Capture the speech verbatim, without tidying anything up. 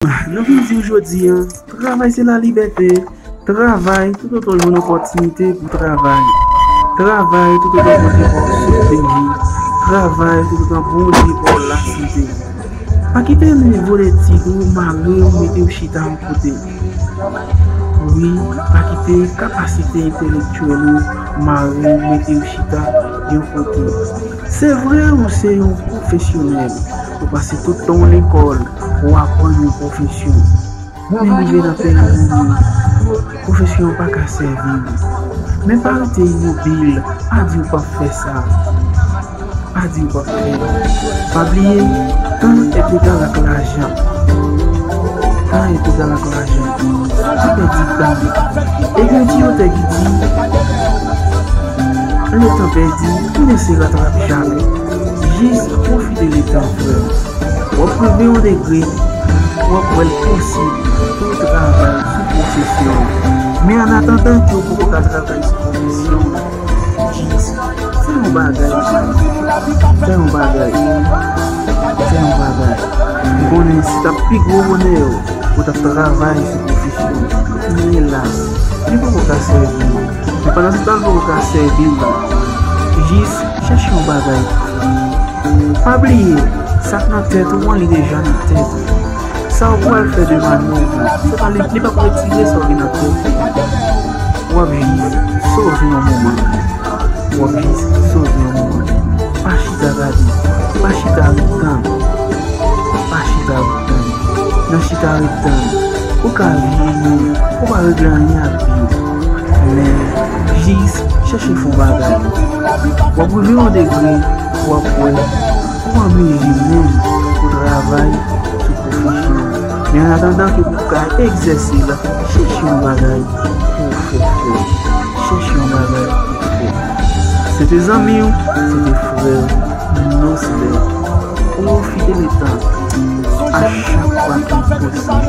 Nou vin di w jodi a, travay se lalibète. Travay toutotan w jwenn opòtinite pou travay. Travay toutotan w jwenn opòtinite. Travay toutotan Bondye ba w lasante. Pa kite nivo detid ou mare w, mete w chita yon kote. Wi, pa kite kapasite entelektyèl ou mare w, mete w chita yon kote. Se vre ou se yon pwofesyonèl, ou pase tout tan w lekòl, ou aprann yon pwofesyon. Men rive nan peyi nou, pwofesyon an pa ka sèvi w. Men pa rete imobil, pa di w p ap fè sa. Pa di w p ap fè. Pa bliye, tan est égal ak lajan. Tan est égal ak lajan. Pa pèdi tan. E gen ti otè ki di, le temps perdu ne se rattrape jamais. Jis pwofite letan, frè. W ap rive yon degre, w ap wè l posib pou w travay sou pwofesyon w. Men annatandan ke w poko ka travay sou pwofesyon w, jis fè yon bagay. Fè yon bagay. Fè yon bagay. M konnen se t ap pi gwo bonè w pou w t ap travay sou pwofesyon w. Men elas, li poko ka sèvi w. Men pandan se tan l poko ka sèvi w la, jis chèche yon bagay pou fè. Pa bliye, sa k nan tèt ou an, li deja nan tèt ou. Sa w pral fè demen an, se pa li, li p ap retire sa w gen nan tèt ou. W ap jis sove yon moman. W ap jis sove yon moman. Pa chita gade. Pa chita ret tann. Pa chita ret tann. Nan chita ret tann, ou ka vini, ou pa regle anyen ak vi w. Men, jis chèche fè yon bagay. W ap rive yon degre, w ap wè, ou an mezi menm pou travay sou pwofesyon w. Men annatandan ke pou w ka egzèse l, chèche yon bagay pou w fè, frè. Chèche yon bagay pou w fè. Se te zanmi w, se te frè w, Noslè. Pwofite letan a chak fwa ki posib.